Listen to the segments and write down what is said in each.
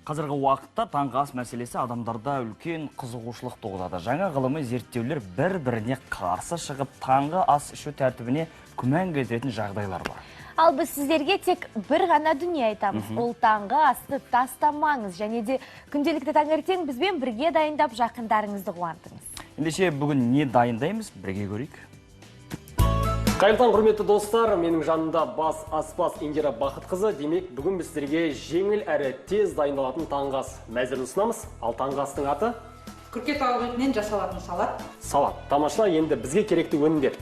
Қазіргі уақытта таңғы ас мәселесі адамдарда үлкен қызығушылық туғызады. Жаңа ғылыми зерттеулер бір-біріне қарсы шығып, таңғы ас ішу тәртібіне күмән келтіретін жағдайлар бар. Ал біз сіздерге тек бір ғана дүние айтамыз. Ол таңғы асты тастамаңыз және де күнделікті таңертең бізбен бірге дайындап жақындарыңызды қуантыңыз. Ендеше бүгін не дайындаймыз, бірге көрейік. Қайырлы таң, құрметті достар, менің жанымда бас аспаз Индира Бақытқызы. Демек, бүгін біз сіздерге жеңіл әрі тез дайындалатын таңғы ас мәзірін ұсынамыз. Ал таңғы астың аты? Күрке тауық етінен жасалатын салат. Салат. Тамаша, енді бізге керекті өнімдер.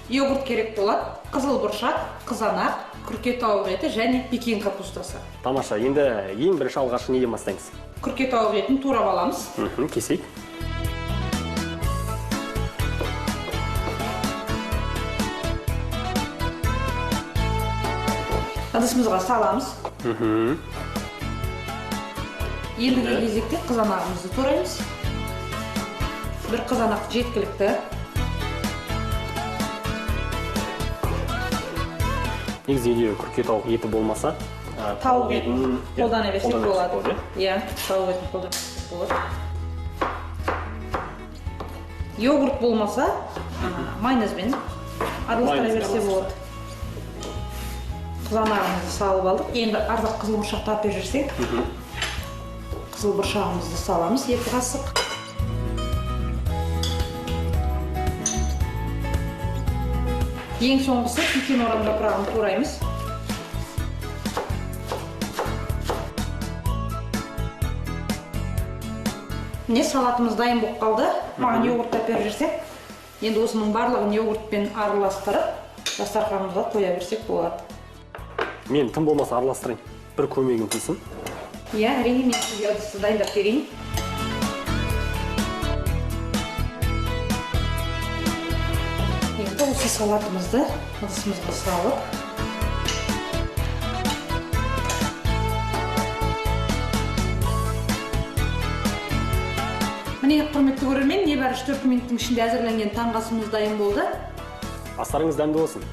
Йогурт керек болады, қызыл бұршақ, қызанақ, күрке тауық еті және пекин капустасы. Тамаша, енді ең бірінші алғашқы неден бастаймыз? Күрке тауық етін турап аламыз. Кесейік. Ыдысымызға саламыз. Ендігі кезекте қызанағымызды тураймыз. Бір қызанақ жеткілікті. Негізі үйде күрке тауық еті болмаса, тауық етін қолдана берсек болады. Иә, тауық етін қолдана берсек болады. Йогурт болмаса, майонезбен араластыра берсе болады. Қызанағымызды салып алдық. Енді ардақ қызыл бұршақты алып беріп жіберсек, қызыл бұршағымызды саламыз 2 қасық. Ең соңғысы пекин орам жапырағын тураймыз. Міне салатымыз дайын болып қалды. Маған йогурт алып беріп жіберсек, енді осының барлығын йогуртпен араластырып, дастарханымызға қоя берсек болады. Мен тым болмаса араластырайын, бір көмегім тисін. Иә, әрине, мен сізге ыдысты дайындап берейін. Енді осы салатымызды ыдысымызға салып, міне, құрметті көрермен, небәрі 3-4 минуттың ішінде әзірленген таңғы асымыз дайын болды. Астарыңыз дәмді болсын.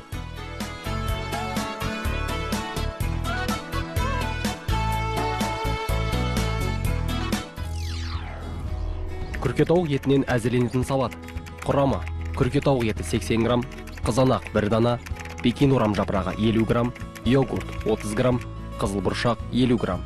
Күрке тауық етінен әзірленетін салат. Құрамы: күрке тауық еті 80 грамм, қызанақ 1 дана, пекин орам жапырағы 50 грамм, йогурт 30 грамм, қызыл бұршақ 50 грамм.